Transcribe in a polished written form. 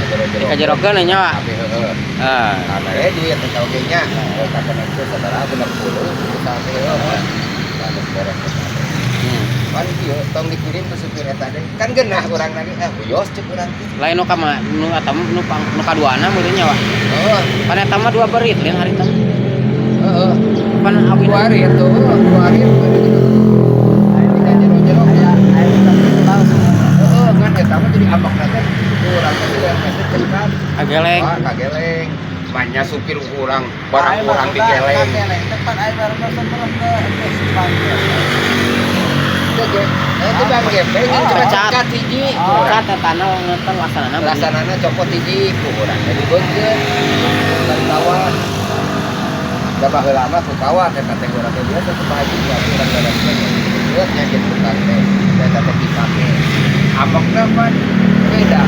Jero-jero. Dikajerokeun nya, Pak. Tapi heeh. Ah. Nah, mere duit eta oge nya. Ka connector sabaraha 60 gitu sampai heeh. Nah, geus beres eta teh. Pan kieu tong dikirim ke supir eta teh. Kan geunah urang lagi, ah wios cek urang teh. Lain nu kama nu eta nu pang nu kaduana meureun nya, Pak. Heeh. Pan eta mah dua berit lain harita mah. Heeh. Pan awina 2 hari itu, 2 hari gitu. Dikajero-jero. Aya aya langsung. Heeh, ngan eta mah jadi ambekna teh urang teh teh cekat. Kageleng. Wah, kageleng. Manya supir urang, barang urang digeleng. Kageleng tepat aya barang sebelum ke Subang. Teu ge. Itu Bang Gepeng kan cuma Pecat. cekat hiji. Oh. Pecat etana ngeunten laksanana. Laksanana copot hiji ku urang teh dibeunkeun. Dari kawat. Da baheula mah ku kawat eta teh urang teh biasa ku Pak Haji berarti urang dadaskeun ya. Nya gitu kan teh. Eta teh dipake. Ambekna pan beda.